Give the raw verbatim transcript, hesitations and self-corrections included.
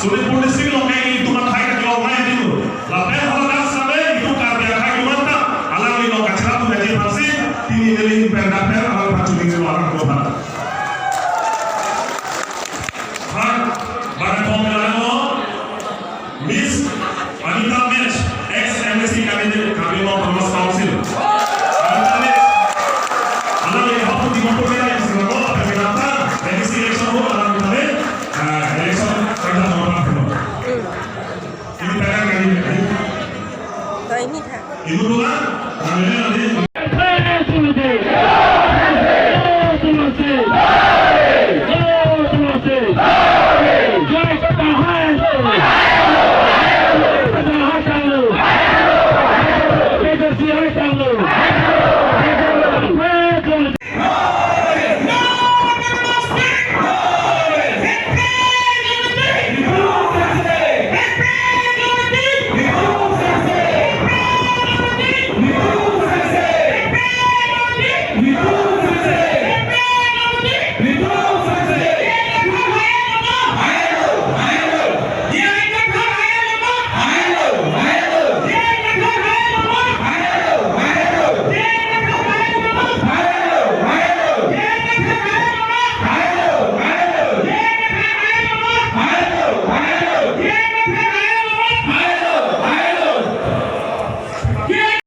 Sonitpur district along ke itum akhei kachilong nai dulu. Lapen hala dak same itum Karbi akhei atum anta alangli along kacherap atum aji aphansi pini neli pen dak pen alang pachuli neli alang ko aphan. Hai, bang kong neli along Miss Anita Mech, ex M A C candidate, Karbi Anglong Autonomous Council. Anita Mech. Alangli hapu di kompor kena yang sila ko, apa kena ta, M A C election ko, alangli kami, ah, election kada mau apa. Ini tangan kami, ini. Ko ini tha. Ini dulu lah, kami ini nanti.